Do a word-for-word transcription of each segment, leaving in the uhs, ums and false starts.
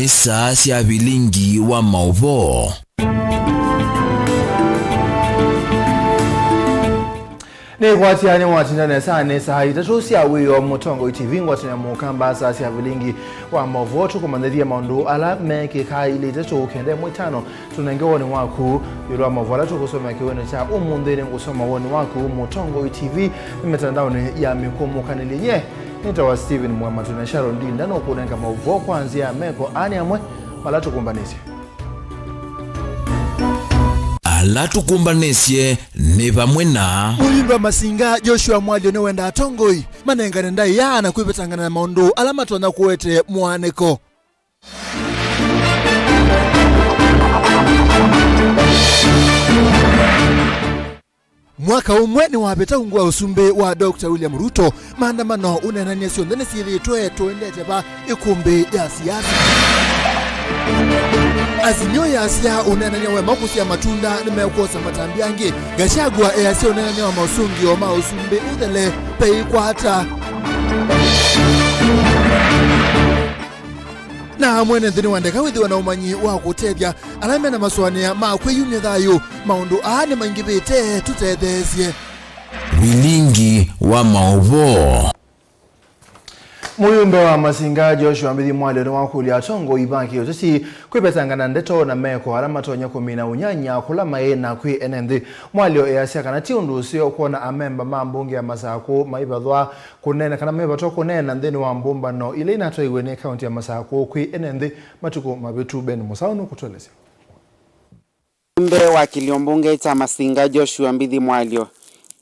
Nĩ saa sya vilingi wa maũvoo. Nĩkwatya nĩwatinda nesa nĩ saa itatũ sya wĩoo Mũtongoi T V ngwatanĩa mũkamba saa sya vilingi wa maũvoo tũkũmanyĩthya maũndũ ala mekĩkaa ilĩ itatũ kenda ĩmwe itano. Tũnenge woni waku ĩũlũ wa maũvoo ala tũkũsomea kĩwendo kya ũmũnthĩ. Nĩngũsoma woni waku Mũtongoi T V mitandaonĩ ya mĩkũmũkanĩlye. Nye nĩtawa Stephen Mwema, twĩna Sharon Ndinda nũkũnenga maũvoo kwa nzĩa ya meko. Aa nĩ amwe ala tũkũmbanĩsye. Ala tũkũmbanĩsye nĩ vamwe na. Mũyumbe wa Masinga Joshua Mwalyo nĩwendaa atongoi manengane ndaĩa na kwĩvetangana na maũndũ ala matonya kũete mũaanĩko. Mwaka ũmwe nĩwavĩta ungu wa ũsumbĩ wa Doctor William Ruto, maandamano ũneenany'a syonthe nĩsyĩthĩĩtwe tũendete va ĩkũmbĩ ya siasa. Azimio yasya ũneenany'a wa ĩmwe kũsya matunda nĩmekwosa matambya angĩ. Gachagua easya ũneenany'a wa maũsũngĩo ma ũsumbĩ ũthele veikwata. Na mwene nthĩ nĩwendeka wĩthĩwe na ũmanyi wa kũtethya ala mena masũanĩa ma kwĩyumya thayũ. Maũndũ aa nĩmaingĩvĩte, tũtetheesye. Vilingi wa maũvoo. Mũyumbe wa Masinga Joshua Mbithi Mwalyo nĩwakũlya atongoi ma kĩũteti kwĩvetangana na ndeto na meko ala matonya kũmina ũnyanya kũla maĩ na kwĩ ene nthĩ. Mwalyo easya kana ti ũndũ ũseo kwona amemba ma mbunge ya Masakũ maivathwa kũneena kana maivatwa kũneena nthĩnĩ wa mbũmbano ila inatwaiwe nĩ kaunti ya Masakũ kwĩ ene nthĩ matukũ mavĩtu. Ben Mũsaũ nũkũtũelesya. Mũyumbe wa kĩlio mbunge kya Masinga Joshua Mbithi Mwalyo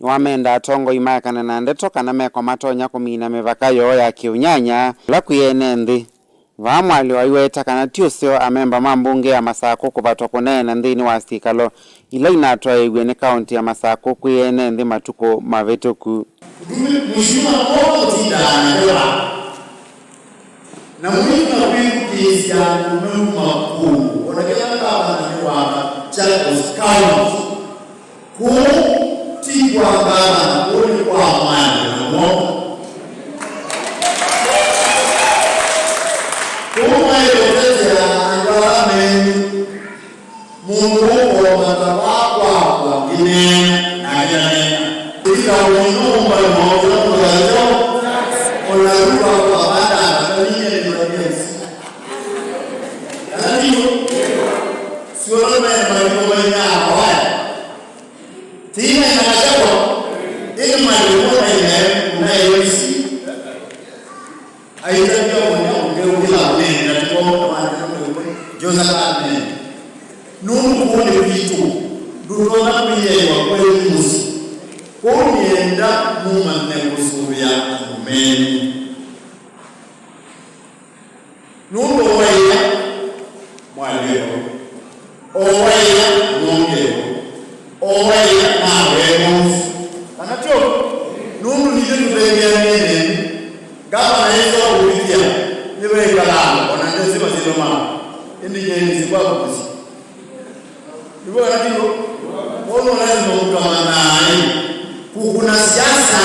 nĩwamenda atongoi maekane na ndeto kana meko matonya kũmina mĩvaka yoo ya kĩũnyanya ĩla kwĩ ene nthĩ. Vaa Mwalyo aiweta kana ti ũseo amemba ma mbunge ya Masakũ kũvatwa kũneena nthĩnĩ wa syĩkalo ila inatwaĩĩw'e nĩ kaunti ya Masakũ kwĩ ene nthĩ matukũ mavĩtũku. Ũtumi mũsyĩ wa Mbogo ũtindaa na ndewa, na mũima kwĩthukĩĩsya andũ meuma kũũ, o na kĩla ngavana nĩwaka Charles County. Kũu ti kwa ngavana, kũu nĩ kwa Mwalyo na Mbogo. Kũu maĩle ũtetea andũ ala menyu. Mũndũ ũkũomba ta vaa kwakwa ngĩneena, nake aneena. Ĩkĩta ũmino ũmbale maũndũ ala mũthayo, o na yu kwakwa vandana, ta nĩnĩ nĩvathia isi. Kana ndio? Siona maya maandiko maina haya. Tina inakachakwa, ili maandiko maina unayo isi. Aitavya ũnene ũngeũkĩla ũnene na tũkoona wandĩka mwĩwe Josephat Mende. Nũndũ kũũ nĩ kwitũ, ndũtonya kwĩyĩwa kwenyu mũsyĩ. Kwoou nĩenda mũmanye kũsũvĩa andũ menyu. Nũndũ waĩa Mwalyo, o waĩa Nyongeo, o waĩa Maweo, kana tyo? Nũndũ nithyĩ tũthengeanĩe nenyu. Ngavana ĩsa ũkũvikĩa nĩvekalaa o na ndesĩ masyĩtwa mao, ĩndĩ nyie nĩsĩ kwa kũkũsya. Nĩw'o kana tyo? Kwoou no lazima ũkamanyai kũkũna siasa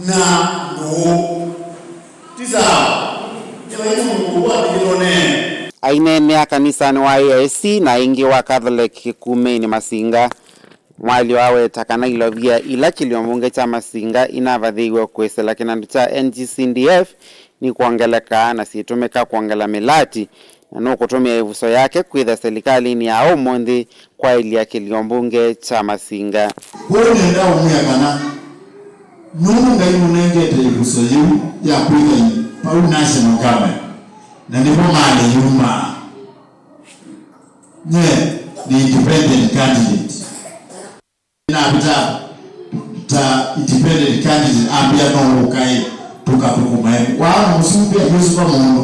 na ndũũ. Ti sawa. Nyie vai mũndũ kũkũandĩkĩtwe nene. Aineenea kanisanĩ wa A I C na ĩngĩ wa Catholic Kĩkumĩnĩ Masinga, Mwalyo aweta kana ilovia ila kĩlio mbunge kya Masinga inavathĩiwe kwĩsĩla kĩnandũ kya N G C D F nĩkwongelekaa na syĩtũmĩka kwongela mĩlati, na nũkũtũmĩa ĩvuso yake kwĩtha silikalĩnĩ ya ũmũnthĩ kwaĩlya kĩlio mbunge kya Masinga. Kwoou nĩenda ũmwĩa kana nũndũ Ngai nũnengete ĩvuso yĩu ya kwĩtha vau national government, na nĩvo malĩ yumaa. Nye nĩ independent candidate. Navita ta independent candidate, ambĩa no ũkae tũkathũkũmae. Waona mũsumbĩ ayũsũva mũndũ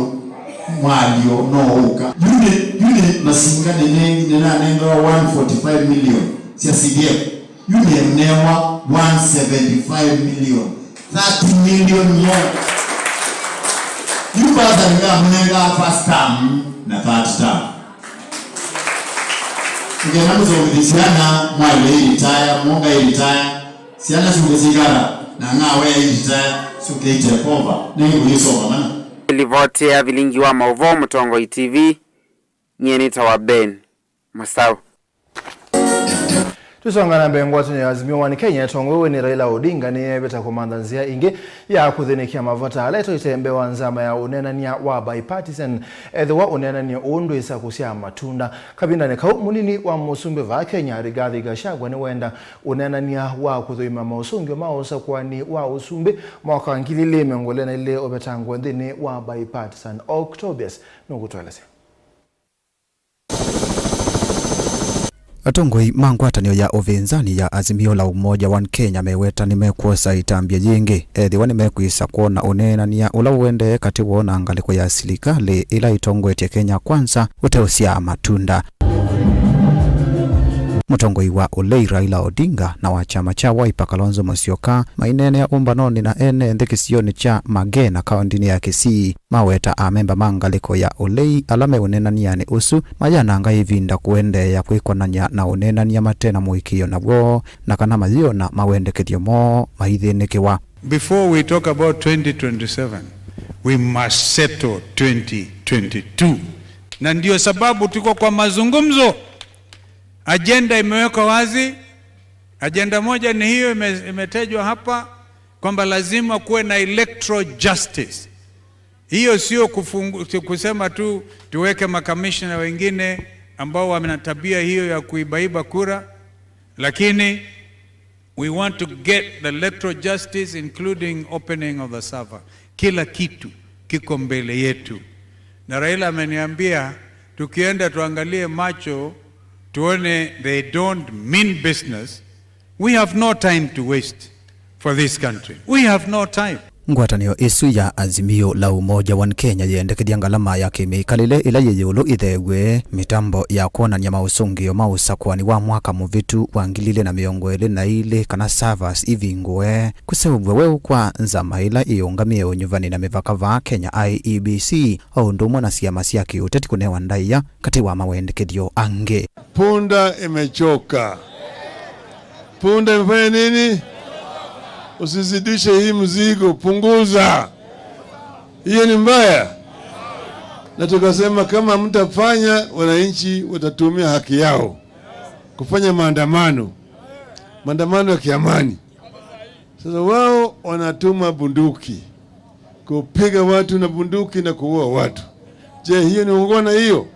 Mwalyo no ũka. Yu nĩ, yu nĩ Masinga nĩne-, nĩnanengawa one forty-five million sya C D F. Yu nĩnewa one seventy-five million. Thirty million more. Yu kwanza nĩngamũnengaa first term na third term. Nĩkenda mũsomethye syana, Mwalyo ĩlitaya, Mwonga ĩlitaya, syana syũke syĩkala, na Ng'awe ĩlitaya, syũke itake over. Nĩngũyĩsoma mana. Livoti ya vilingi wa maũvoo Mũtongoi T V, nyie nĩtawa Ben Mũsaũ. Tũsonga na mbee, ngwatanĩo ya Azimio One Kenya ĩtongoew'e nĩ Raila Odinga nĩyevĩta kũmantha nzĩa ĩngĩ ya kũthĩnĩkĩa mavata ala ĩtoete mbee wa nzama ya ũneenany'a wa bipartisan, ethĩwa ũneenany'a ũũ ndwĩsa kũsyaa matunda. Kavindanĩ kau, mũnini wa mũsumbĩ vaa Kenya, Rigathi Gachagua, nĩwenda ũneenany'a wa kũthũima maũsũngĩo ma ũsakũani wa ũsumbĩ mwaka wa ngili ili mĩongo ĩlĩ na ilĩ ũvetangwe nthĩnĩ wa bipartisan. Octobius nũkũtũelesya. Atongoi ma ngwatanĩo ya ũvĩnzani ya Azimio la Umoja One Kenya meweta nĩmekwosa ĩtambya yĩngĩ ethĩwa nĩmekwĩsa kwona ũneenany'a ũla ũendee katĩ woo na ngalĩko ya silikalĩ ĩla ĩtongoetye Kenya Kwanza ũteũsyaa matunda. Mũtongoi wa ũlei Raila Odinga na wa kyama kya Wiper Kalonzo Musyoka maineenea ũmbanonĩ na ene nthĩ kĩsionĩ kya Magena kaũntĩnĩ ya Kisii. Maweta amemba ma ngalĩko ya ũlei ala me ũneenany'anĩ ũsu mayananga ĩvinda kũendeea kwĩkonany'a na ũneenany'a mate na mũĩkĩĩo naw'o, na kana mayĩona mawendekethyo moo maithĩnĩkĩwa. Before we talk about twenty twenty-seven, we must settle twenty twenty-two. Na ndio sababu tuko kwa mazungumzo. Ajenda imewekwa wazi. Ajenda moja ni hiyo ime-, imetajwa hapa kwamba lazima kuwe na electoral justice. Hiyo sio kufungu-, sio kusema tu tuweke makamishna wengine ambao wana tabia hiyo ya kuibaiba kura, lakini we want to get the electoral justice, including opening of the sava. Kila kitu kiko mbele yetu. Na Raila ameniambia tukienda tuangalie macho, tuone they don't mean business. We have no time to waste for this country. We have no time. Ngwatanĩo ĩsu ya Azimio la Umoja One Kenya yendekethya ngalama ya kĩmĩkalĩle ĩla yĩ ĩũlũ ĩtheew'e, mĩtambo ya kwonany'a maũsũngĩo ma ũsakũani wa mwaka mũvĩtu wa ngili ilĩ na mĩongo ĩlĩ na ilĩ kana servers ivingũe, kũseũvw'a weũ kwa nzama ĩla ĩũngamĩe ũnyuvani na mĩvaka vaa Kenya, I E B C, o ũndũ ũmwe na syama sya kĩũteti kũnewa ndaĩa, katĩ wa mawendekethyo angĩ. Punda imechoka. Punda imefanya nini? Usizidishe hii mzigo, punguza. Hiyo ni mbaya. Na tukasema kama mtafanya, wananchi watatumia haki yao kufanya maandamano, maandamano ya kiamani. Sasa wao wanatuma bunduki kupiga watu na bunduki na kuua watu. Je, hiyo ni ungwana hiyo?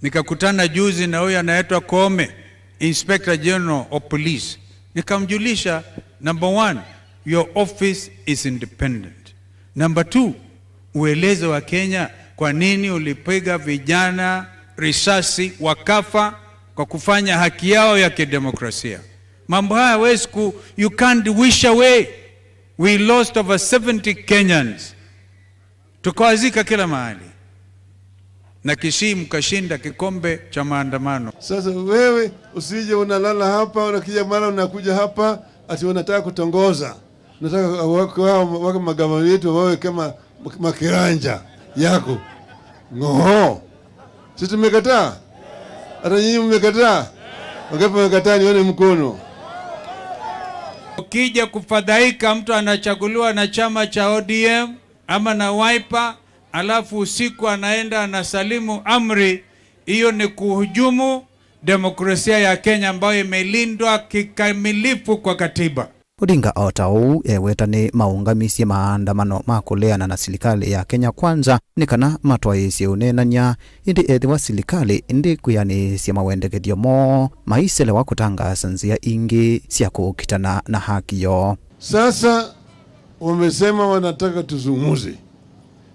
Nikakutana juzi na huyo anaitwa Koome, Inspector General of Police. Nikamjulisha, number one, your office is independent. Number two, ueleze wa Kenya kwa nini ulipiga vijana risasi wakafa kwa kufanya haki yao ya kidemokrasia. Mambo haya hawezi ku, you can't wish away. We lost over seventy Kenyans. Tukawazika kila mahali. Na Kisii mkashinda kikombe cha maandamano. Sasa wewe usije unalala hapa, unakuja mara unakuja hapa, ati unataka kutongoza. Unataka wake, wake magavana wetu wawe kama makiranja yako. Ng'oo. Si tumekataa? Hata nyinyi mmekataa? Wangapi wamekataa? Nione mkono. Ukija kufadhaika, mtu anachaguliwa na chama cha O D M ama na Wiper, alafu usiku anaenda anasalimu amri, hiyo ni kuhujumu demokrasia ya Kenya ambayo imelindwa kikamilifu kwa katiba. Odinga o ta ũu eweta nĩ maũngamisye maandamano ma kũleana na silikalĩ ya Kenya Kwanza nĩ kana matwaĩĩsye ũneenany'a, ĩndĩ ethĩwa silikalĩ ndĩkwĩanĩĩsya mawendekethyo moo, maiselewa kũtangaasa nzĩa ingĩ sya kũkitana na haki yoo. Sasa wamesema wanataka tuzungumze.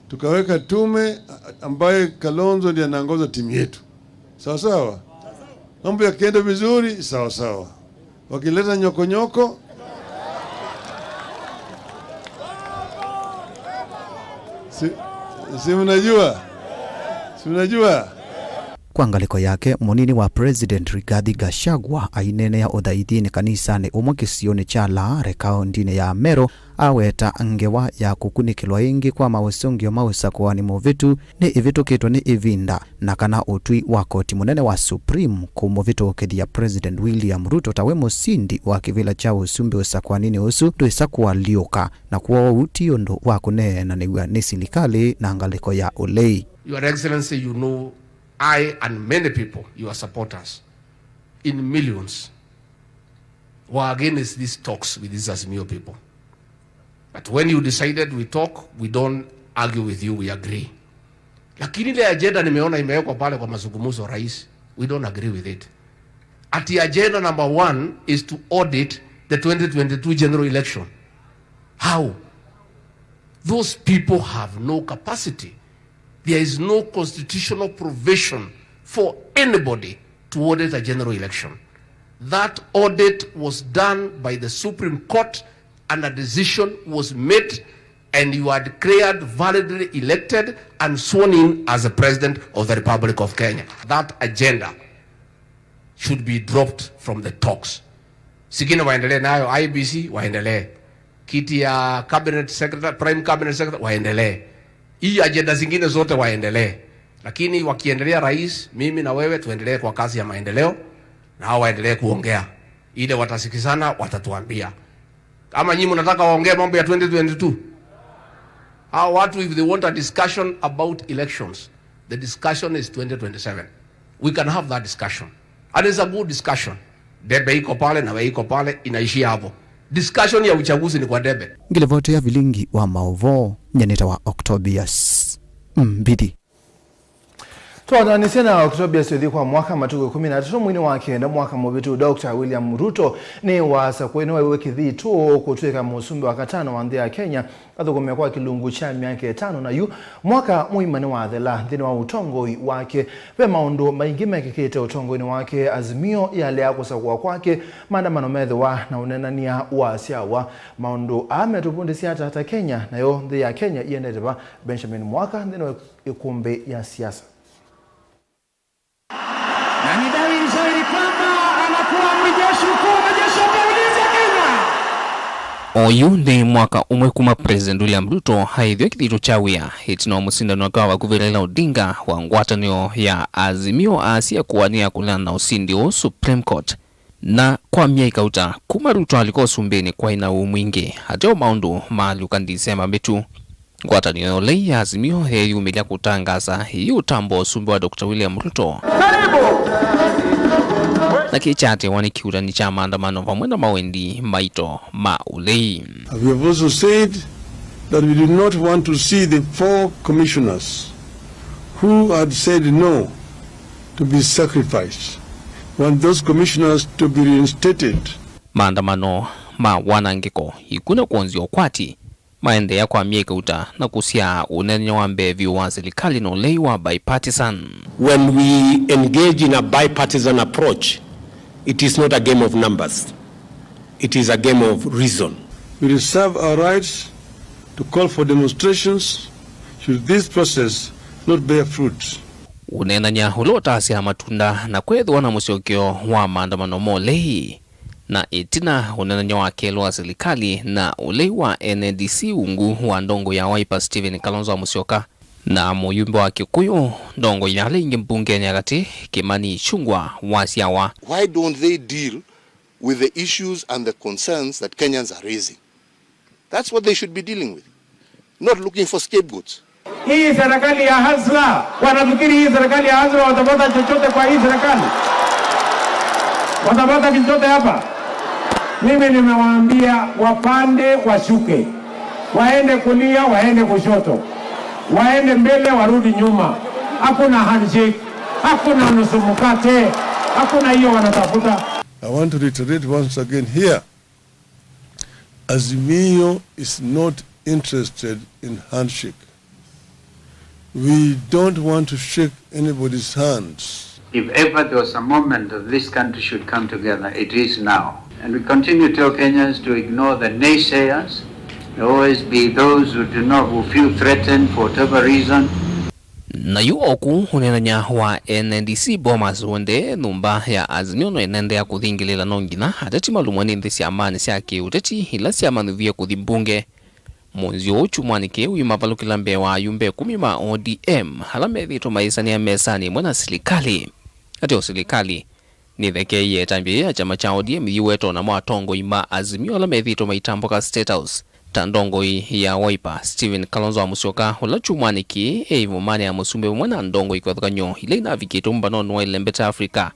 Tukaweka tume ambaye Kalonzo ndiye anaongoza timu yetu. Sawa sawa? Mambo yakienda vizuri, sawa sawa. Wakileta nyokonyoko, si, si mnajua? Si mnajua? Kwa ngalĩko yake, mũnini wa President Rigathi Gachagua aineenea ũthaithinĩ kanisanĩ ũmwe kĩsionĩ kya Laare, kaũntĩnĩ ya Meru, aweta ngewa ya kũkunĩkĩlwa ĩngĩ kwa maũsũngĩo ma ũsakũani mũvĩtu nĩ ĩvĩtũkĩtwe nĩ ĩvinda, na kana ũtwi wa koti mũnene wa Supreme kũmũvĩtũkĩthya President William Ruto ta we mũsindi wa kĩvĩla kya ũsumbĩ ũsakũaninĩ ũsu ndwĩsa kũalyũka, na kwoou ti ũndũ wa kũneenanĩw'a nĩ silikalĩ na ngalĩko ya ũlei. Your Excellency, you know I and many people, your supporters, in millions, were against these talks with these Azimio people. But when you decided we talk, we don't argue with you, we agree. Lakini ile agenda nimeona imewekwa pale kwa mazungumzo, Rais, we don't agree with it. Ati agenda number one is to audit the twenty twenty-two general election. How? Those people have no capacity. There is no constitutional provision for anybody to audit a general election. That audit was done by the Supreme Court and a decision was made, and you are declared validly elected and sworn in as the President of the Republic of Kenya. That agenda should be dropped from the talks. Zingine waendelee nayo, I E B C waendelee. Kiti ya cabinet secretary, prime cabinet secretary waendelee. Hii agenda zingine zote waendelee. Lakini wakiendelea, rais, mimi na wewe tuendelee kwa kazi ya maendeleo, na hao waendelee kuongea. Ile watasikizana, watatuambia. Kama nyinyi mnataka waongee mambo ya twenty twenty-two, hao watu, if they want a discussion about elections, the discussion is twenty twenty-seven. We can have that discussion. And it's a good discussion. Debe iko pale na we iko pale, inaishia hapo. Discussion ya uchaguzi ni kwa debe. Ngilivoti ya vilingi wa maũvoo, nyanĩta wa Octobius Mbithi. Twathanĩsye na Octobius ũthi kwa mwaka matukũ ĩkũmi na atatũ mweinĩ wa kenda mwaka mũvĩtu, Doctor William Ruto nĩ wasakũe nĩwaiwe kĩthitũ kũtw'ĩka mũsumbĩ wa katano wa nthĩ ya Kenya athũkũme kwa kĩlungu kya myaka ĩtano, na yu mwaka mũima nĩwathela nthĩnĩ wa ũtongoi wake. Ve maũndũ maingĩ mekĩkĩte ũtongoinĩ wake. Azimio yalea kũsakũa kwake, maandamano methĩwa na ũneenany'a wasyawa. Maũndũ aa metũvundĩsya ata ta Kenya, nayo nthĩ ya Kenya iendete va? Benjamin Mwaka nthĩnĩ wa ĩkũmbĩ ya siasa. Na ni dhahiri shahiri kwamba anakuwa amri jeshi mkuu wa majeshi ya ulinzi ya Kenya. Oyu nĩ mwaka ũmwe kuma President William Ruto aĩthw'a kĩthitũ kya wĩa ĩtina wa mũsindani wake wa vakuvĩ Raila Odinga wa ngwatanĩo ya Azimio aasya kũanĩa kũleana na ũsindi ũũ Supreme Court. Na kwa myei kauta, kuma Ruto alika ũsumbĩnĩ, kwaĩ na ũu mwingĩ. Ateo maũndũ maalyũka Ndisema mĩtũ. Ngwatanĩo ya ũlei ya Azimio yeeyumĩlya kũtangaasa ĩyĩ ũtambũa ũsumbĩ wa Doctor William Ruto. Na kĩĩ kyatewa nĩ kĩuutani kya maandamano vamwe na mawendi maito ma ũlei. We have also said that we do not want to see the four commissioners who had said no to be sacrificed. We want those commissioners to be reinstated. Maandamano ma wanangĩko, ikw'ũ na kwonzya ũkwati maendeea kwa myei kauta na kũsyaa ũneenany'a wa mbee vyũ wa silikalĩ na ũlei wa bipartisan. When we engage in a bipartisan approach, it is not a game of numbers. It is a game of reason. We reserve our rights to call for demonstrations should this process not bear fruit. Ũneenany'a ũla ũtaasyaa matunda na kwĩthĩwa na mũsyokeo wa maandamano ma ũlei. Na ĩtina, ũneenany'a wa kelĩ wa silikalĩ na ũlei wa N A D C ungu wa ndongoi ya Wiper Stephen Kalonzo Musyoka na mũyumbe wa Kikuyu ndongoi ya ala ingĩ mbungenĩ ya katĩ, Kimani Ichung'wah, wasyawa. Why don't they deal with the issues and the concerns that Kenyans are raising? That's what they should be dealing with, not looking for scapegoats. Hii serikali ya Hasla, wanafikiri hii serikali ya Hasla watapata chochote kwa hii serikali? Watapata chochote hapa? Mimi nimewaambia wapande, washuke, waende kulia, waende kushoto, waende mbele, warudi nyuma. Hakuna handshake, hakuna nusu mkate, hakuna hiyo wanatafuta. I want to reiterate once again here. Azimio is not interested in handshake. We don't want to shake anybody's hands. If ever there was a moment that this country should come together, it is now. And we continue to tell Kenyans to ignore the naysayers. There will always be those who do not, who feel threatened for whatever reason. Na yu oku ũneenany'a wa N D C Bomas wende nyũmba ya Azimio no ĩnendeea kũthingĩlĩla no nginya ateti malumwe nĩ nthĩ syamanĩ sya kĩũteti ila syamanyĩvie kũthi mbunge. Mũnzĩ ũũ kyumwanĩ kĩĩ wĩmavalũkĩla mbee wa ayumbe ĩkũmi ma O D M ala methĩĩtwe mayĩsanĩa mesanĩ ĩmwe na silikalĩ. Ateo silikalĩ nĩthekeeie ĩtambya yĩĩ ya kyama kya O D M yĩwetwa namo atongoi ma Azimio ala methĩĩtwe maitambũka State House, ta ndongoi ya Wiper, Stephen Kalonzo wa Musyoka, ũla kyumwanĩ kĩĩ e ĩvumanĩ ya mũsumbĩ vamwe na ndongoi kĩvathũkany'o ila inavikĩtwe mũmbanonĩ wa ĩlembeta Africa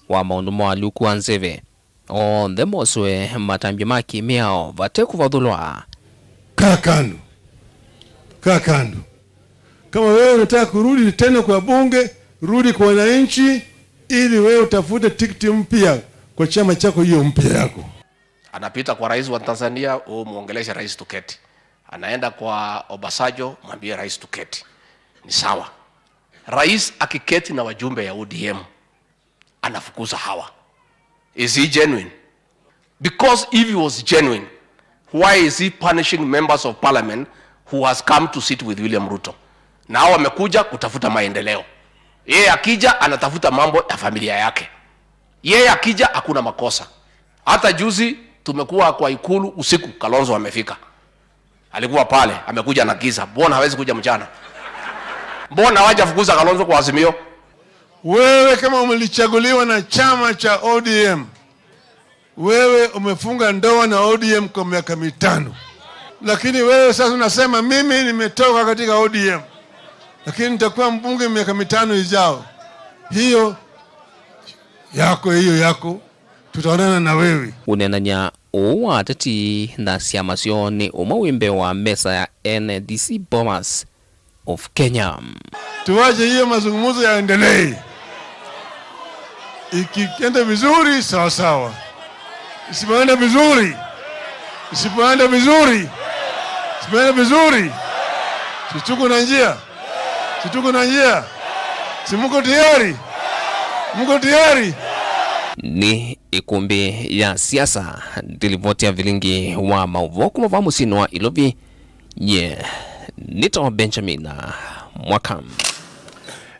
wa maũndũ ma ũalyũku wa nzeve. Onthe mosũe matambya ma kĩmĩao vate kũvathũlwa. Kaa kando. Kaa kando. Kama wewe unataka kurudi tena kwa bunge, rudi kwa wananchi ili wewe utafute tikiti mpya kwa chama chako hiyo mpya yako. Anapita kwa rais wa Tanzania, umwongeleshe rais tuketi. Anaenda kwa Obasanjo, mwambie rais tuketi. Ni sawa. Rais akiketi na wajumbe ya O D M, anafukuza hawa. Is he genuine? Because if he was genuine, why is he punishing members of parliament who has come to sit with William Ruto? Na hao wamekuja kutafuta maendeleo. Yeye akija anatafuta mambo ya familia yake. Yeye akija hakuna makosa. Hata juzi tumekuwa kwa ikulu usiku, Kalonzo amefika. Alikuwa pale, amekuja na giza. Mbona hawezi kuja mchana? Mbona hawajafukuza Kalonzo kwa Azimio? Wewe kama umelichaguliwa na chama cha O D M, wewe umefunga ndoa na O D M kwa miaka mitano. Lakini wewe sasa unasema, "Mimi nimetoka katika O D M, lakini nitakuwa mbunge miaka mitano ijao." Hiyo yako, hiyo yako, tutaonana na wewe. Ũneenany'a ũũ wa ateti na syama syoo nĩ ũmwe wĩ mbee wa mesa ya N D C Bomas of Kenya. Tuwache hiyo mazungumzo yaendelee. Ikienda vizuri, sawa sawa. Isipoenda vizuri, isipoenda vizuri, isipoenda vizuri, si tuko na njia? Si tuko na njia? Si mko tayari? Mko tayari? Nĩ ĩkũmbĩ ya siasa. Ndilivoti ya vilingi wa maũvoo kuma va mũsyĩnĩ wa Ilovi. Nye nĩtawa Benjamin Mwaka.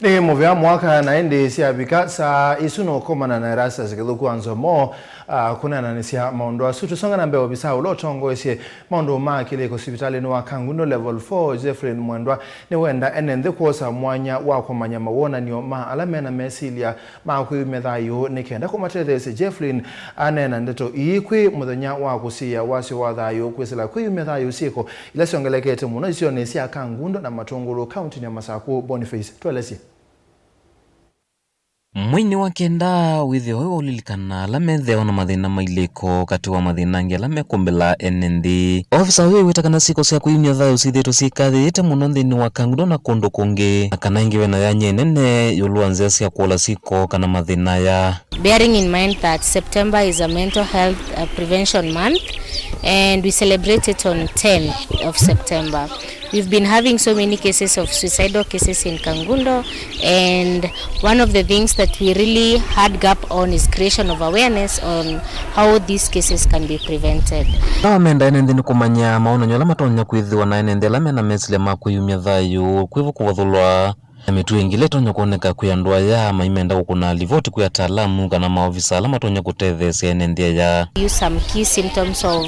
Nĩ mũvea Mwaka, na ĩndĩ syavika saa isu nũkomana na Erastus Kĩthũku wa Nzomo, ah, kũneenanĩsya maũndũ asu. Tũsonga na mbee, ovisa ũla ũtongoesye maũndũ ma kĩlĩko sivitalĩnĩ wa Kangundo Level four, Jeffrey Mwendwa, nĩwenda ene nthĩ kwosa mwanya wa kũmanya mawonany'o ma ala mena mesilya ma kwĩyumya thayũ nĩ kenda kũmatetheesya. Jeffrey aneena ndeto ii kwĩ mũthenya wa kũsiĩĩa wasyo wa thayũ kwĩsĩla kwĩyumya thayũ syĩko ila syongelekete mũno isionĩ sya Kangundo na Matũngũlũ, kauntinĩ ya Masakũ. Boniface, tũelesye. Mweinĩ wa kenda wĩthĩwa wĩ wa ũlilikana ala methĩawa na mathĩna ma ilĩko katĩ wa mathĩna angĩ ala mekũmbĩla ene nthĩ. Ofisa ũyũ ewĩta kana syĩko sya kwĩyumya thayũ syĩthĩĩtwe syĩkathĩĩte mũno nthĩnĩ wa Kangundo na kũndũ kũngĩ, na kana ĩngĩ ve na yanya ĩnene ĩũlũ wa nzĩa sya kũola syĩko kana mathĩna aya. Bearing in mind that September is a mental health, uh, prevention month, and we celebrate it on tenth of September. We've been having so many cases of suicidal cases in Kangundo, and one of the things that we really had gap on is creation of awareness on how these cases can be prevented. Na wamenda ene nthĩ nĩ kũmanya mawonany'o ala matonya kwĩthĩwa na ene nthĩ ala mena mesilya ma kwĩyumya thayũ kwĩvo kũvathũlwa, na mĩtuo ĩngĩ ĩla ĩtonya kwoneka kwĩ andũ aya maimenda kũkũna livoti kwĩ ataalamu kana maovisa ala matonya kũtetheesya ene nthĩ aya. Use some key symptoms of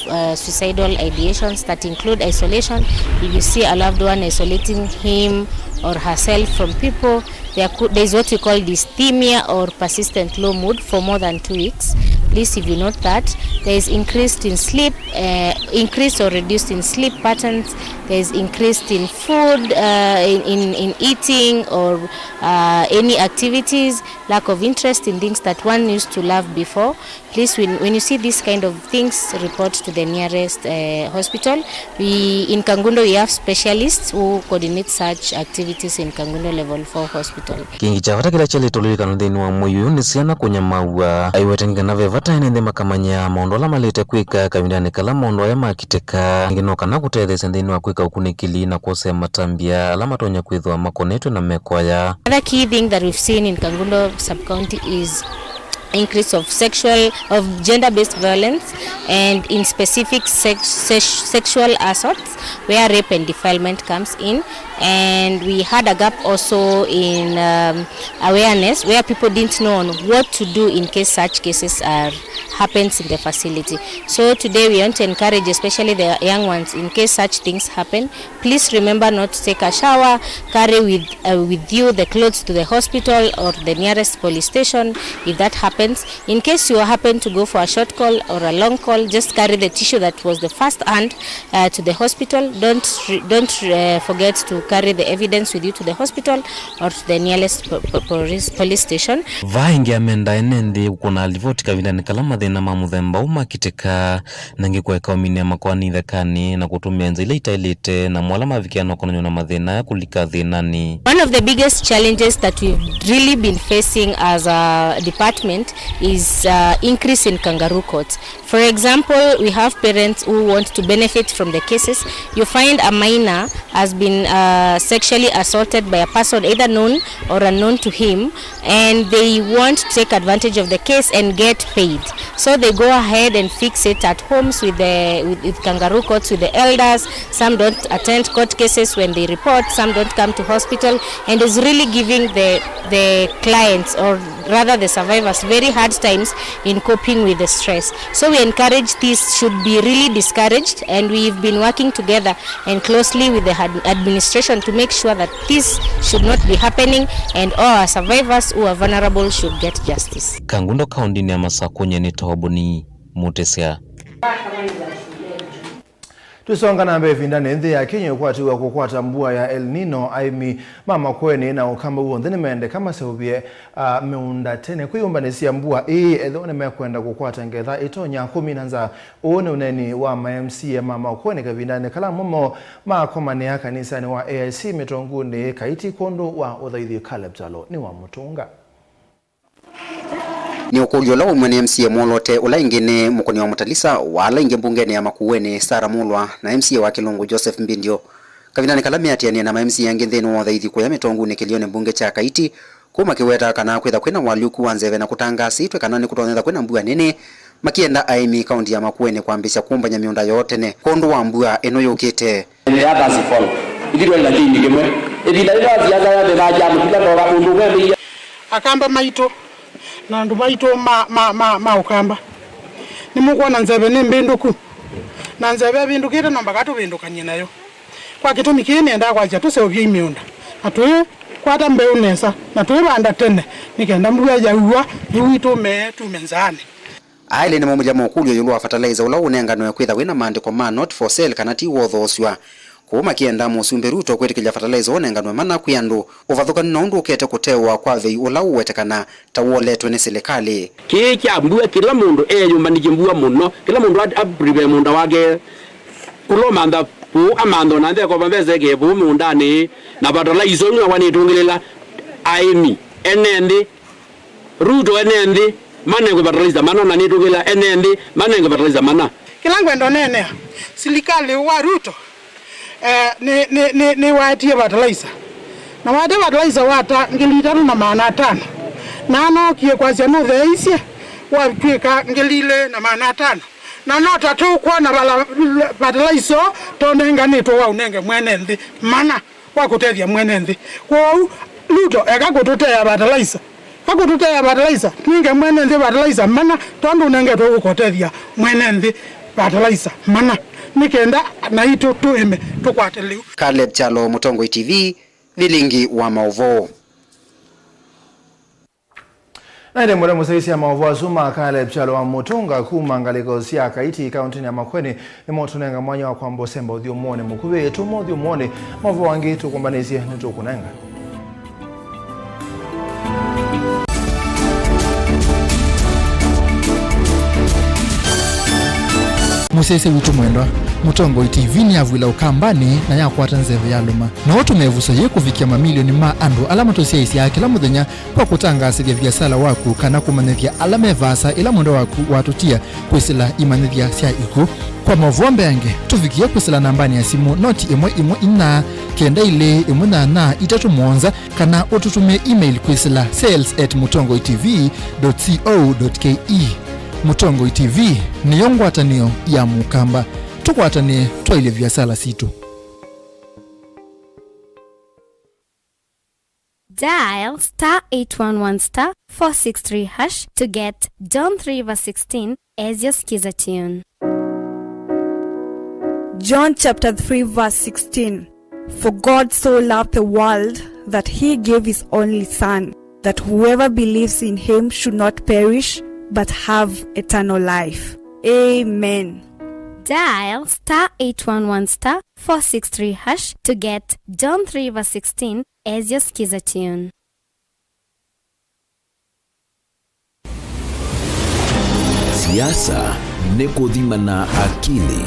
uh, suicidal ideations that include isolation. If you see a loved one isolating him or herself from people, there, could, there is what we call dysthymia or persistent low mood for more than two weeks. Please, if you note that, there is increased in sleep, uh, increased or reduced in sleep patterns, there is increased in food, uh, in, in, in eating or uh, any activities, lack of interest in things that one used to love before. Please, when, when you see these kind of things, report to the nearest, uh, hospital. We, in Kangundo, we have specialists who coordinate such activities in Kangundo Level four Hospital. Kĩngĩ kya vata kĩla kyaĩlĩte ũlilikana nthĩnĩ wa mwei ũyũ nĩ syana kũnyamaaw'a. Aiweta ĩngĩ kana ve vata ene nthĩ makamanya maũndũ ala maĩlĩte kwĩka kavindanĩ kala maũndũ aya makitĩka. Ĩngĩ no kana kũtetheesya nthĩnĩ wa kwĩka ũkunĩkĩli na kwosea matambya ala matonya kwĩthĩwa makonetw'e na meko aya. Another key thing that we've seen in Kangundo sub-county is increase of sexual, of gender-based violence, and in specific sex, sex, sexual assaults where rape and defilement comes in. And we had a gap also in, um, awareness, where people didn't know on what to do in case such cases are happens in the facility. So today we want to encourage, especially the young ones, in case such things happen, please remember not to take a shower. Carry with, uh, with you the clothes to the hospital or the nearest police station. If that happens, in case you happen to go for a short call or a long call, just carry the tissue that was the first hand, uh, to the hospital. Don't re-, don't, uh, forget to carry the evidence with you to the hospital or to the nearest po-, po-, police, police station. Vaa ĩngĩ amenda ene nthĩ kũkũna livoti kavindanĩ kala mathĩna ma mũthemba ũũ makitĩka. Na ĩngĩ kũeka ũminĩa makoani ithekanĩ na kũtũmĩa nzĩa ila itaĩlĩte, namo ala mavikĩa na kũnanywa na mathĩna aya kũlika thĩnanĩ. One of the biggest challenges that we've really been facing as a department is, uh, increase in kangaroo courts. For example, we have parents who want to benefit from the cases. You find a minor has been, uh, sexually assaulted by a person either known or unknown to him, and they want to take advantage of the case and get paid. So they go ahead and fix it at homes with the, with, with kangaroo courts, with the elders. Some don't attend court cases when they report, some don't come to hospital, and is really giving the, the clients, or rather the survivors, very hard times in coping with the stress. So we encourage this should be really discouraged, and we've been working together and closely with the ad-, administration to make sure that this should not be happening and all our survivors who are vulnerable should get justice. Kangundo kaũndĩnĩ ya Masakũ, nyie nĩ Toboni Mutisia. Tũisonga na mbee, ĩvindanĩ nthĩ ya Kenya ĩkwatĩw'a kũkwata mbua ya El Nino, aĩmi ma Makueni na Ũkamba w'onthe nĩmendeka maseũvye, a, mĩũnda tene kwĩyũmbanĩsya mbua ĩĩ ethĩwa nĩmekwenda kũkwata ngetha ĩtonya kũmina nzaa. Ũũ nĩ ũneeni wa ma M C A ma Makueni kavindanĩ kala amwe moo makomanĩa kanisanĩ wa A I C Mĩtonguni Kaiti kwondũ wa ũthaithi. Caleb Kyalo nĩwamũtũnga. Nĩ ũkũlyo ũla ũmwe nĩ M C A mwoloote, ũla ĩngĩ nĩ mũkũni wa Mũtalisa, wa ala ĩngĩ mbungenĩ ya Makueni, Sarah Mulwa, na M C A wa Kĩlũngũ, Joseph Mbindio. Kavindanĩ kala meatĩanĩe na ma M C A angĩ nthĩnĩ wa ũthaithi kũya Mĩtonguni kĩlĩonĩ mbunge kya Kaiti, kũu makĩweta kana kwĩtha kwĩna ũalyũku wa nzeve na kũtangaasĩtwe kana nĩkũtonyetha kwĩna mbua nene, makĩenda aĩmi kaũnti ya Makueni kwambĩĩsya kũmbany'a mĩũnda yoo tene kwondũ wa mbua ĩno yũkĩte. Ĩndĩ ya Thursday fall, ithyĩ twaĩ na kĩindi kĩmwe. Ĩvinda yĩla siasa yambĩthaa kya mũtula ndoka ũndũ ũmwe mbĩie. Akamba maitũ na andũ maitũ ma, ma, ma, ma Ũkamba, nĩmũkwona nzeve nĩ mbĩndũku, na nzeve ĩvĩndũkĩte no mbaka tũvĩndũkany'e nayo. Kwa kĩtumi kĩĩ nĩendaa kwasya tũseũvyei mĩũnda, na tũikwata mbeũ nesa, na tũivanda tene, nĩ kenda mbua yaua, yĩu itume tume nzaanĩ. Aa elĩ nĩmaumĩlya mokũlyo ĩũlũ wa fertilizer ũla ũnenganwe kwĩtha wĩna maandĩko ma not for sale kana ti wothoosw'a. Kũu makĩenda Mũsumbĩ Ruto kwĩtĩkĩlya fertilizer ũnenganwe mana kwĩ andũ, ũvathũkanu na ũndũ ũkete kũtewa kwa vei ũla ũwetekana ta woletwe nĩ silikalĩ. Kĩĩ kya mbua, kĩla mũndũ eyũmbanĩtye mbua mũno, kĩla mũndũ at-, aprive mũũnda wake, kũla ũmantha kũu amantha ona nthekova mbesa eke vũu mũũndanĩ, na fertilizer ũu nĩwakwa nĩtũngĩlĩla aĩmi ene nthĩ. Ruto ene nthĩ manengwe fertilizer mana, na nĩtũkĩla ene nthĩ manengwe fertilizer mana. Kĩla ngwenda ũneenea, silikalĩ wa Ruto, eh, nĩ, nĩ, nĩ, nĩwaetie fertilizer. Na waetie fertilizer wata ngili itatũ na maana atano. Na anookie kwasya nũtheeisye, watw'ĩka ngili ilĩ na maana atano. Na no ta tũkwona vala fertilizer tũnenganĩtwe wa ũnenge mwene nthĩ mana wa kũtethya mwene nthĩ. Kwoou, Ruto, eka kũtũtea fertilizer. Eka kũtũtea fertilizer, twinge mwene nthĩ fertilizer mana, tondũ ũnengetwe ũkũtethya mwene nthĩ fertilizer mana, nĩ kenda naitũ tũĩme tũkwate lĩu. Caleb Kyalo, Mũtongoi T V, Vilingi wa Maũvoo. Na ĩndĩ mũrĩa mũsyaĩĩsya maũvoo asu ma Caleb Kyalo wa Mũtũnga kuma ngalĩko sya Kaiti kaũntĩnĩ ya Makueni, nĩmo tũnenga mwanya wa kwamba ũsemba ũthyũmũonĩ mũkuvĩ. Tuma ũthyũmũonĩ, maũvoo angĩ tũkũmbanĩsye nĩtũkũnenga. Mũsyaĩĩsya witũ mwendwa, Mũtongoi T V nĩyavw'ĩla Ũkambanĩ na yakwata nzeve ya lũma. No ũtũme ĩvuso yĩĩ kũvikĩa mamilioni ma andũ ala matũsyaĩĩsyaa kĩla mũthenya kwa kũtangaasĩthya viasala waku kana kũmanyĩthya ala me vaasa ĩla mwendwa waku watũtia kwĩsĩla imanyĩthya sya ikw'ũ. Kwa maũvoo mbeange, tũvikĩe kwĩsĩla nambanĩ ya simũ noti ĩmwe ĩmwe inya kenda ilĩ ĩmwe nyanya itatũ mũonza, kana ũtũtũmĩe email kwĩsĩla sales at mũtongoi T V dot co dot K E. Mũtongoi T V nĩyo ngwatanĩo ya Mũkamba. Tũkwatanĩe twaĩlye viasala sitũ. Dial star eight one one star four six three hash to get John three verse sixteen as your Skiza tune. John chapter three verse sixteen. For God so loved the world that he gave his only Son, that whoever believes in him should not perish but have eternal life. Amen. Dial star eight one one star four six three hash to get John three verse sixteen as your Skiza tune. Siasa nĩ kũthima na akili.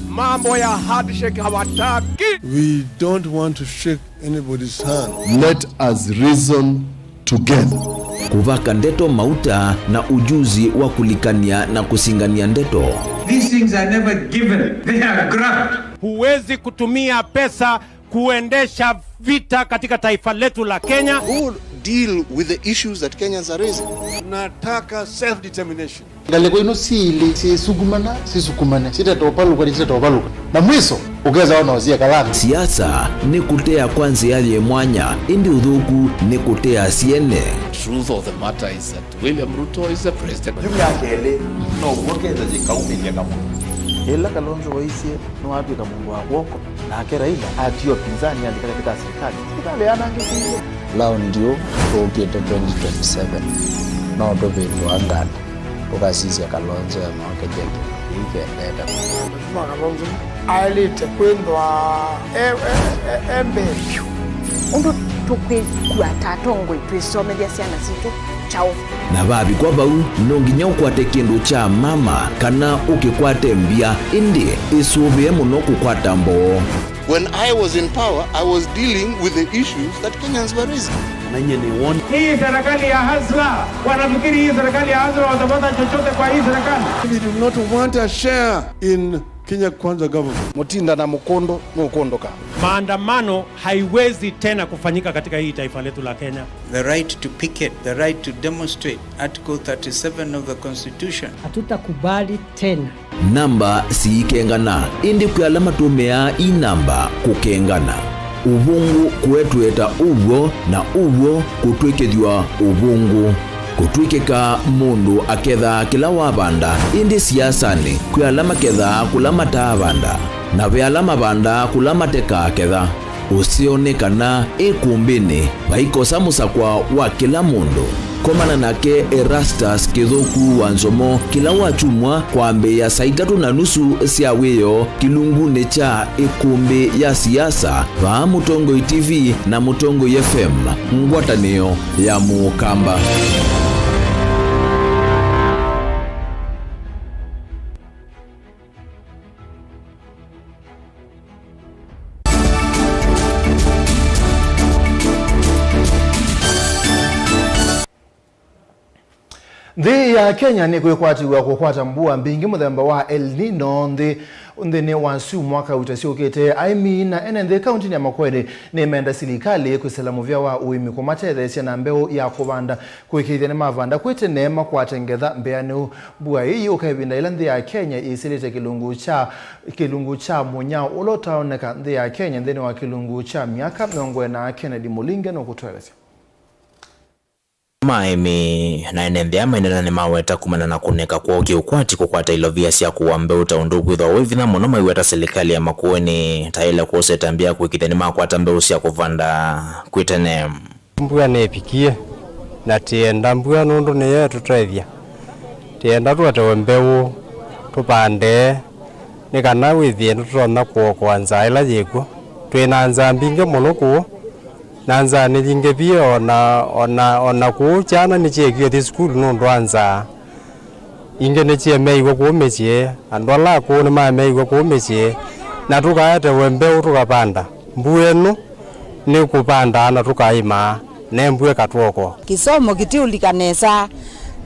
Mambo ya handshake hawataki. We don't want to shake anybody's hand. Let us reason together. Kũvaka ndeto mauta na ujuzi wa kũlikany'a na kũsingany'a ndeto. These things are never given. They are grabbed. Huwezi kutumia pesa kuendesha vita katika taifa letu la Kenya. Who deal with the issues that Kenyans are raising. Tunataka self-determination. Ngalĩko ino syĩlĩ syĩsukumana, sisukumane, sitetovalũka, sitetovalũka. Na mwiso, ũkesa ona ũsiekala nthĩ. Siasa nĩ kũtea kwa nzĩa yĩ mwanya, ĩndĩ ũthũku nĩ kũtea syene. Truth of the matter is that William Ruto is the president. Yu myaka ĩlĩ, no w'o Kenya yĩkaumĩlya kamwe. Ĩla Kalonzo waisye nĩwatw'ĩka mũndũ wa kw'oko, nake Raila atiwa pinzani athi katĩkatĩ ka sirikali, sirikali yanangĩkĩie. Laundi ũ tũũkĩte twenty twenty-seven, no tũvĩndũa nganda, tũkasisya Kalonzo emookethya kĩndũ kĩĩ kĩendete. Mheshimiwa Kalonzo aĩlĩte kwĩthwa e, e, e, e mbee vyũ. Ũndũ tũkwĩkua ta atongoi twĩsomethya syana sitũ kyaũ? Na vavikwa vau, no nginya ũkwate kĩndũ kya mama kana ũkĩkwate mbya, ĩndĩ ĩsũvĩe mũno kũkwata mboo. When I was in power, I was dealing with the issues that Kenyans were raising. Na nyie nĩ won. Hii serikali ya hasla, wanafikiri hii serikali ya hasla watapata chochote kwa hii serikali. We do not want a share in Kenya Kwanza government. Mũtinda na mũkũndũ nũkũndũka. Maandamano haiwezi tena kufanyika katika hii taifa letu la Kenya. The right to picket, the right to demonstrate, Article thirty-seven of the Constitution. Hatutakubali tena. Namba siikengana, ĩndĩ kwĩ ala matũmĩaa ii namba kũkengana. Ũvũngũ kũetweta ũw'o, na ũw'o kũtw'ĩkĩthw'a ũvũngũ. Kũtw'ĩkĩka mũndũ akethaa kĩla wavanda, ĩndĩ siasanĩ kwĩ ala makethaa kũla mataavanda, na ve ala mavandaa kũla matekaaketha. Ũseo nĩ kana ĩkũmbĩnĩ vaikosa mũsakwa wa kĩla mũndũ. Komana nake Erastus Kĩthũku wa Nzomo kĩla wakyumwa kwambĩĩa saa itatũ na nusu sya wĩoo kĩlungunĩ kya ĩkũmbĩ ya siasa vaa Mũtongoi T V na Mũtongoi F M, ngwatanĩo ya Mũkamba. Nthĩ ya Kenya nĩkwĩkwatĩw'a kũkwata mbua mbingĩ mũthemba wa El Nino nthĩ, nthĩnĩ wa syumwa kauta syũkĩte. Aĩmi na ene nthĩ kauntinĩ ya Makueni nĩmenda silikalĩ kwĩsĩla mũvĩa wa ũĩmi kũmatetheesya na mbeũ ya kũvanda, kũĩkĩĩthya nĩmavanda kwĩ tene makwate ngetha mbĩanĩu. Mbua ĩĩ yũka ĩvinda yĩla nthĩ ya Kenya ĩsĩlĩte kĩlungu kya, kĩlungu kya mũnyao ũla ũtaoneka nthĩ ya Kenya nthĩnĩ wa kĩlungu kya myaka mĩongo ĩna. Kennedy Mũlinge nũkũtũelesya. Aĩmi na ene nthĩ aa maindana nĩmaweta kumana na kũneka kwoo kĩũkwati kũkwata ilovia sya kũua mbeũ ta ũndũ ũkwĩthwa wĩ vinya mũno maiweta silikalĩ ya Makueni ta ĩla kwosa ĩtambya ya kũĩkĩĩthya nĩmakwata mbeũ sya kũvanda kwĩ tene. Mbua nĩvikie, na tĩenda mbua nũndũ nĩyo ĩtũtethya. Tĩenda tũetewe mbeũ, tũvande, nĩ kana wĩthĩe nĩtũtonya kũokoa nzaa ĩla yĩkw'o. Twĩ na nzaa mbingĩ mũno kũũ, na nzaa nĩ yingĩ vyũ, o na, o na, o na kũũ kyana nĩkyeekie ũthi sukulu nũndũ wa nzaa. Ingĩ nĩsyemeeiw'e kũu mĩsyĩ, andũ ala akũũ nĩmaemeeiw'e kũu mĩsyĩ, na tũkaetewe mbeũ tũkavanda. Mbua ĩno nĩ kũvandaa na tũkaĩmaa, ne mbua ĩkatwokoa. Kĩsomo kĩtiũlika nesa,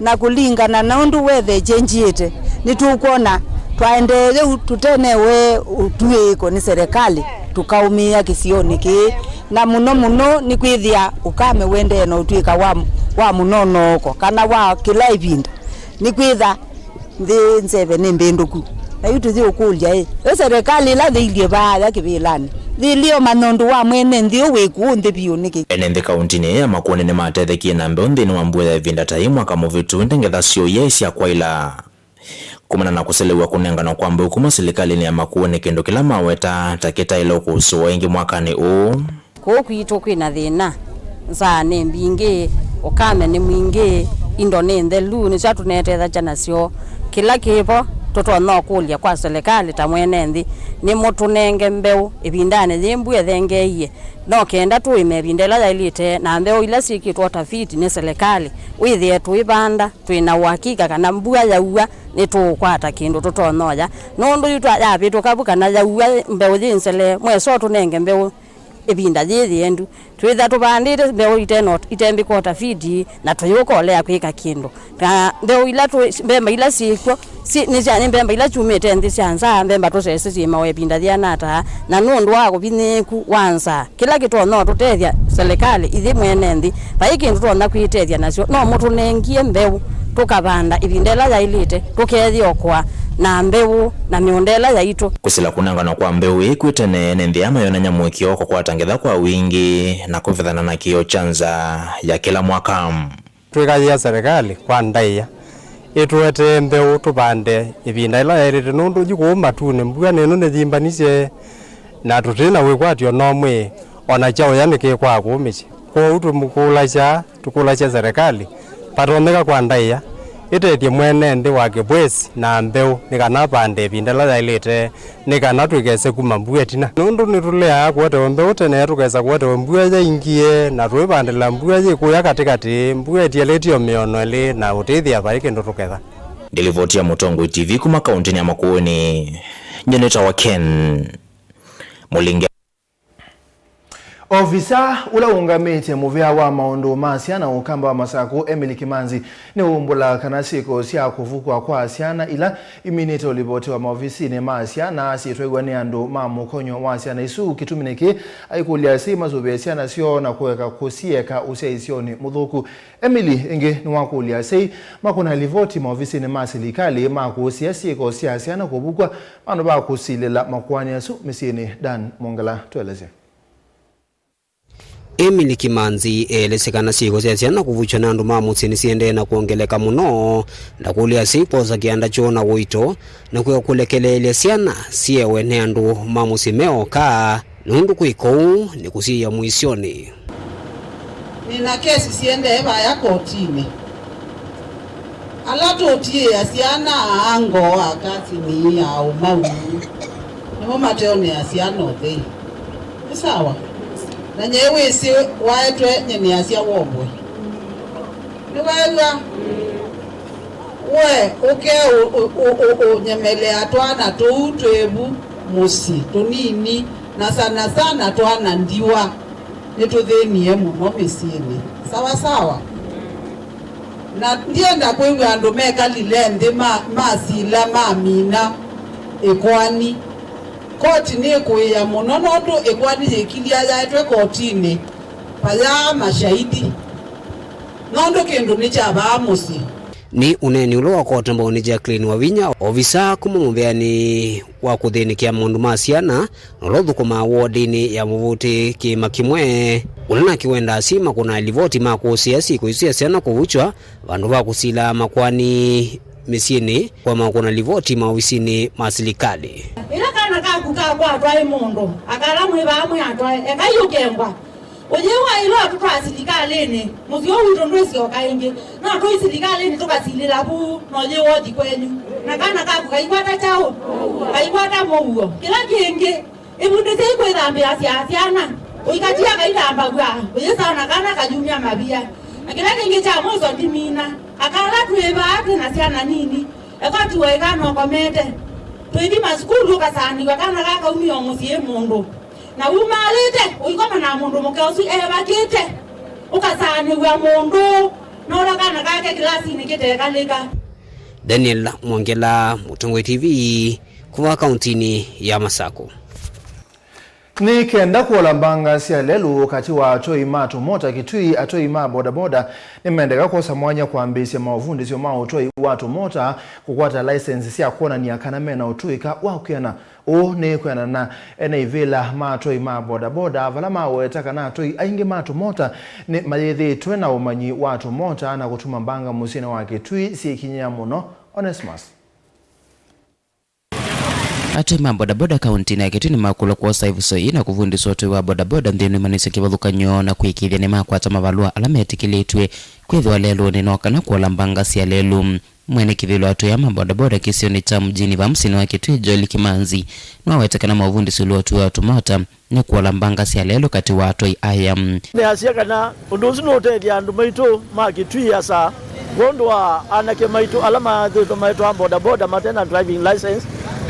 na kũlingana na ũndũ weather ĩkyenjiĩte, nĩtũkwona twaendee ũu tũtenewe ũtw'ĩĩko nĩ serikali, tũkaũmĩĩa kĩsionĩ kĩĩ, na mũno mũno nĩkwĩthĩa ũkame ũendee na ũtw'ĩka wa, wa mũnonooko kana wa kĩla ĩvinda. Nĩkwĩtha nthĩ nzeve nĩ mbĩndũku. Na yu tũyĩũkũlya-ĩ, ĩ serikali ĩla yĩilyĩ vaaya kĩvĩlanĩ, yĩilyĩ ũmanya ũndũ wa mwene nthĩ ũũ wĩ kũũ nthĩ vyũ nĩkĩ? Ene nthĩ kauntinĩ ya Makueni nĩmatethekie na mbeũ nthĩnĩ wa mbua ya ĩvinda ta ĩĩ mwaka mũvĩtu, ĩndĩ ngetha syoo iyaĩ sya kwaĩla. Kumana na kũselew'a kũnenganwa kwa mbeũ kuma silikalĩnĩ ya Makueni, kĩndũ kĩla maweta ta kĩtaĩle ũkũsũwa ĩngĩ mwakanĩ ũũ. Kũũ kwitũ kwĩna thĩna, nzaa nĩ mbingĩ, ũkame nĩ mwingĩ, indo nĩ nthelu, nĩsyo tũnetethakya nasyo. Kĩla kĩvo, tũtonya ũkũlya kwa silikalĩ ta mwene nthĩ, nĩmũtũnenge mbeũ ĩvindanĩ yĩĩ mbua ĩthengeeie, no kenda tũĩme ĩvinda ĩla yaĩlĩte, na mbeũ ila syĩkĩtwe ũtafiti nĩ silikalĩ, wĩthĩe tũivanda twĩna ũakika kana mbua yaua, nĩtũũkwata kĩndũ tũtonya ũya. Nũndũ yu twa-, yavĩtũka vu kana yaua mbeũ yĩ nzele, mwesa ũtũnenge mbeũ ĩvinda yĩĩ yĩendu. Twĩtha tũvandĩte mbeũ ite no-, itembĩka ũtafiti, na tũyũka ũlea kwĩka kĩndũ. Na mbeũ ila twĩ-, mbemba ila syĩkw'o, si-, nĩ sya, nĩ mbemba ila syumĩte nthĩ sya nza, mbemba tũsese syĩmawa ĩvinda yĩana ata, na nũndũ wa ũvinyĩĩku wa nza, kĩla kĩtonya ũtũtethya, silikalĩ, ithyĩ mwene nthĩ, vai kĩndũ tũtonya kwĩtethya nasyo, no mũtũnengie mbeũ, tũkavanda ĩvinda ĩla yaĩlĩte, tũkeyĩokoa na mbeũ na mĩũnda ĩla yaitũ. Kũsila kũnenganwa kwa mbeũ ĩĩ kwĩ tene nĩ nthĩ ya mayonany'a mũĩkĩĩo wa kũkwata ngetha kwa wingĩ na kũvethana na kĩĩo kya nza ya kĩla mwaka. Twĩkaĩa serikali kwa ndaĩa ĩtũetee mbeũ tũvande ĩvinda ĩla yaĩlĩte, nũndũ yu kũu matunĩ mbua nĩ ĩno nĩyimbanisye, na tũtĩ na wĩkwatyo nomwe, o na kyaũya nĩkĩkwaa kũu mĩsyĩ. Kwoou tũmũkũlasya, tũkũlasya serikali, vatonyeka kwa ndaĩa ĩtethye mwene nthĩ wa Kĩbwesi na mbeũ nĩ kana avande ĩvinda ĩla yaĩlĩte, nĩ kana twĩkese kuma mbua ĩtina. Nũndũ nĩtũleaa kũetewe mbeũ tene, tũkesa kũetewe mbua yaingĩe, na tũivandĩla mbua yĩ kũya katĩkatĩ, mbua ĩtialĩtye o mĩono ĩlĩ, na ũtĩthĩa vai kĩndũ tũketha. Ndilivoti ya Mũtongoi T V kuma kauntinĩ ya Makueni, nyie nĩtawa Ken Mũlinge. Ovisa ũla ũũngamĩte mũvĩa wa maũndũ ma syana ũkamba wa Masakũ, Emily Kimanzi, nĩwaumbũla kana syĩko sya kũvukw'a kwa syana ila iminĩte ũlivotiwa maovisinĩ ma syana syĩtwaiw'a nĩ andũ ma mũkonyo wa syana isu. Kĩtumi nĩkĩ, aikũlya asyai masũvĩe syana syoo na kũeka kũsieka ũsyai syonĩ mũthũku. Emily ĩngĩ nĩwakũlya asyai makũna livoti maovisinĩ ma silikalĩ ma kũsĩa syĩko sya syana kũvukw'a, vandũ va kũsilĩla makoani asu mĩsyĩnĩ. Dan Mwongela tũelesye. Emily Kimanzi elesye kana syĩko sya syana kũvukywa nĩ andũ ma mũsyĩ nĩsiendee na kwongeleka mũno, na kũlya asyai kwosa kĩanda kyoo na ũito na kwĩka kũlekeleelya syana siewe nĩ andũ ma mũsyĩ me oka. Nũndũ kwĩka ũu nĩ kũsiĩĩa mũisyonĩ. Nĩ na kesi siendee vaya kotinĩ. Ala tũtiĩĩa syana aa ngoo, akasini, aũmau, nĩmo mateonea syana ũthei. Nĩ sawa? Na nyie wĩsĩ waetwe nyenĩasya wombwe. Nĩweew'a? We ũke ũ-, ũ-, ũ-, ũ-, ũnyemelea twana tũu twĩ vu mũsyĩ tũnini, na sana sana twana ndiwa, nĩtũthĩnie mũno mĩsyĩnĩ. Sawa sawa? Na ndienda kwĩw'a andũ mekalile nthĩ ma, masila mamina ĩkoani. Koti nĩkũĩa mũno nũndũ ĩkoani yĩkilya yaetwe kotinĩ, vayaa mashahidi. Nũndũ kĩndũ nĩkyavaa mũsyĩ. Nĩ ũneeni ũla wa koti mbaũnĩ Jacqueline Wavinya, ovisa kuma mũvĩanĩ wa kũthĩnĩkĩa maũndũ ma syana, na ũla ũthũkũmaa wodinĩ ya mũvuti kĩĩma kĩmwe, ũla nake wendaa asyai makũnaa livoti ma kũsĩa syĩko isu sya syana kũvukywa, vandũ va kũsilaa makoani mĩsyĩnĩ, kũema kũna livoti maovisinĩ ma silikalĩ. Ĩla kana kaku kakwatwa ĩ mũndũ, akala mwĩ vaa mwĩ atwae, ekai ũkengwa. Ũyĩwa ĩla ũtũtwaa silikalĩnĩ, mũsyĩ ũũ witũ ndwĩsyoka ĩngĩ. No tũi silikalĩnĩ tũkasilĩla vu, na ũyĩwa ũthi kwenyu. Na kana kaku kaikwata kyaũ? Kaikwata mũuo. Kĩla kĩngĩ, ĩvundĩsyei kwĩthambĩasya syana. Ũikatia kaithambaw'a, ũyĩsaa na kana kayumya mavia. Na kĩla kĩngĩ kya mwiso ndimina, akala twĩ vaa twĩ na syana nini, Eka tiwe kana ũkomete. Twĩthi masukulu ũkasaanĩw'a kana kakaumia o mũsyĩ mũndũ. Na umaalĩte, ũikoma na mũndũ mũka ũsu evakĩte. Ũkasaanĩw'a mũndũ, na ũla kana kake kĩlasinĩ kĩtekalĩka. Daniel Mwongela, Mũtongoi T V, kuma kauntinĩ ya Masakũ. Nĩ kenda kũola mbanga sya lelũ katĩ wa atwai ma tũmota Kitui, atwai ma bodaboda nĩmendeka kwosa mwanya kwambĩĩsya maũvundĩsyo ma ũtwai wa tũmota kũkwata license sya kwonany'a kana mena ũtũĩka wa kwĩana. Ũũ nĩ kwĩanana na ene ivĩla ma atwai ma bodaboda, vala maweta kana atwai aingĩ ma tũmota nĩ mayĩthĩĩtwe na ũmanyi wa tũmota na kũtuma mbanga mũsyĩnĩ wa Kitui syĩkinyĩa mũno. Onesmus. Atwai ma bodaboda kauntinĩ ya Kitui nĩmakũlwa kwosa ĩvuso yĩĩ na kũvundĩswa ũtwai wa bodaboda nthĩnĩ wa ĩmanyĩsyo kĩvathũkany'o na kũĩkĩĩthya nĩmakwata mavalũa ala metĩkĩlĩtw'e kwĩthĩwa lelũnĩ, noka na kũola mbanga sya lelũ. Mwene kĩvĩlo wa atwai ma bodaboda kĩsionĩ kya Mjini va mũsyĩnĩ wa Kitui, Joel Kimanzi, nĩwaweta kana maũvundĩsyo ĩũlũ wa ũtwai wa tũmota nĩ kũola mbanga sya lelũ katĩ wa atwai aya. Nĩasya kana ũndũ ũsu nũũtethya andũ maitũ ma Kitui asa, kwondũ wa anake maitũ ala mathĩtwe maitwaa bodaboda mate na driving license.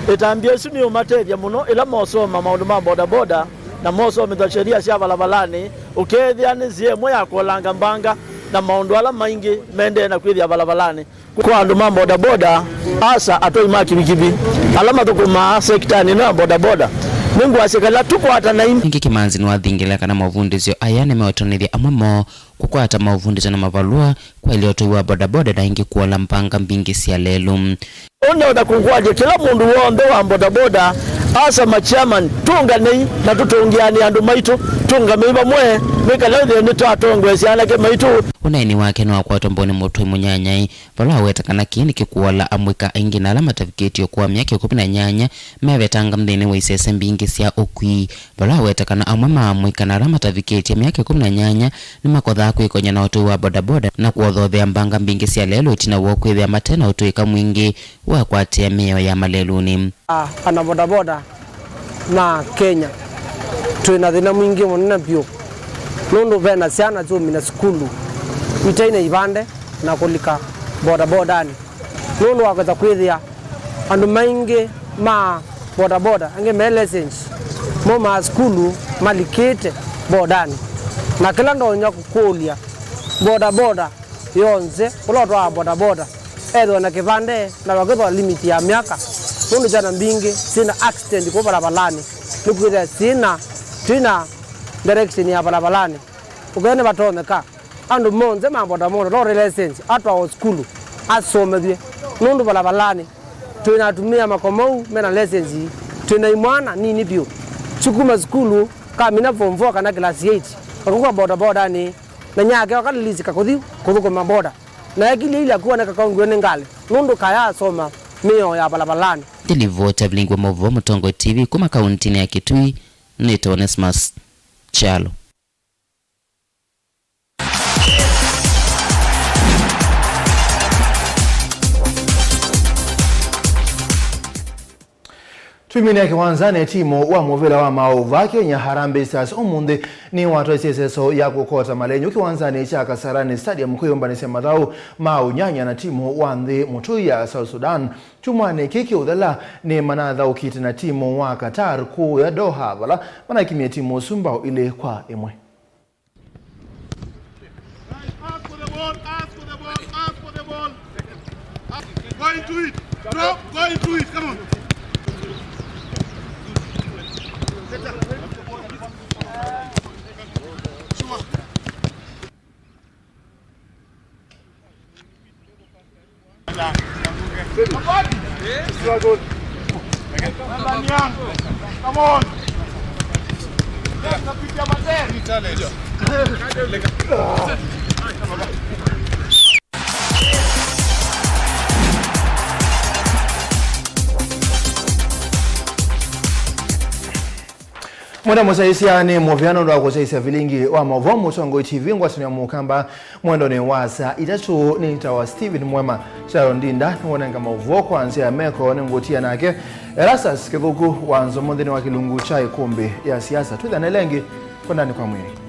Ĩtambya ĩsu nĩũmatethya mũno ĩla mosoma maũndũ ma bodaboda na mosomethwa sheria sya valavalani, ũkethĩa nĩ nzĩa ĩmwe ya kũolanga mbanga na maũndũ ala maingĩ maendee na kwĩthĩa valavalani. Kwa andũ ma bodaboda, asa atwai ma kivikivi ala mathũkũmaa sektanĩ ĩno ya bodaboda, nĩngwasya kana tũkwatanai. Ĩngĩ Kimanzi nĩwathingĩlĩla kana mavundĩsyo aya nĩmeũtonethya amwe moo kũkwata maũvundĩsyo na mavalũa, kwaĩlya ũtwai wa bodaboda na ĩngĩ kũola mbanga mbingĩ sya lelũ. Ũnenda kũkwatya kĩla mũndũ w'onthe wa bodaboda, asa ma chairman, tũnganei na tũtũngĩanĩe andũ maitũ, tũngamei vamwe nĩ kana ĩthĩe nĩtwatongoesya anake maitũ. Ũneeni wake nĩwakwatwa mbau nĩ mũtũi mũnyanyae, vala waweta kana kĩĩ nĩkĩkũola amũika aingĩ na ala matavikĩtye ũkũũ wa myaka ĩkũmi na nyanya mevetanga nthĩnĩ wa isese mbingĩ sya ũkw'ĩi, vala waweta kana amwe ma amũika na ala matavikĩtye myaka ĩkũmi na nyanya nĩmakothaa kwĩkony'a na ũtũi wa bodaboda na kũothothea mbanga mbingĩ sya lelũ ĩtina woo kwĩthĩa mate na ũtũĩka mwingĩ wa kũatĩĩa mĩao ya malelũnĩ. A, ana bodaboda ma Kenya twĩ na thĩna mwingĩ mũnene vyũ, nũndũ ve na syana syũmina sukulu itaĩ na ivande na kũlika bodabodanĩ, nũndũ wa kwĩsa kwĩthĩa andũ maingĩ ma bodaboda, angĩ me license, maumaa sukulu malikĩte bodanĩ. Na kĩla ndonya kũkũlya, bodaboda yonthe, ũla ũtwaa bodaboda, ethĩwa na kĩvande na vakĩthwa limit ya myaka, nũndũ syana mbingĩ syĩ na accident kũu valavalani, nĩkwĩthĩa syĩ na, twĩ na direction ya valavalani. Ũkethĩa nĩvatonyeka andũ monthe ma bodaboda, lorry license, atwawe sukulu, asomethw'e, nũndũ valavalani twĩ na atumĩa makomou me na license, twĩ na imwana nini vyũ, sikuma sukulu, kamina form four kana class eight, kakũka bodabodanĩ, na nyake wakalilisi kakũthi kũthũkũma boda, na ekilye ilya kuoneka kaungiwe nĩ ngalĩ, nũndũ kayasoma mĩao ya valavalani. Nĩ livoti ya vilingi wa maũvoo Mũtongoi T V kuma kauntinĩ ya Kitui, nĩtawa Onesmus Kyalo. Twĩminĩe kĩwanzanĩ, timu wa mũvĩla wa maũvoo Kenya Harambee Stars ũmũnthĩ nĩwatwaisye ĩseso ya kũkota malenyu kĩwanzanĩ kya Kasarani Stadium kwĩyũmbanĩsya mathaũ ma ũnyanya na timu wa nthĩ mũtũi ya South Sudan. Kyumwanĩ kĩĩ kĩũthela nĩmanathaũkĩte na timu wa Qatar kũũya Doha, vala manakimie timu ũsu mbao ilĩ kwa ĩmwe. Ask for the ball, ask for the ball, ask for the ball. Go into it. Drop, go into it. Come on. Sure. Mwenda mũsyaĩĩsya nĩ mũvea nũndũ wa kũsyaĩĩsya vilingi wa maũvoo Mũtongoi T V ngwatanĩo ya Mũkamba mwendonĩ wa saa itatũ. Nĩtawa Stephen Mwema. Sharon Ndinda nĩwonenga maũvoo kwa nzĩa ya meko, nĩngũtia nake Erastus Kĩthũku wa Nzomo nthĩnĩ wa kĩlungu kya ĩkũmbĩ ya siasa. Twĩthane lengi kwendanĩ kwa mwĩĩ.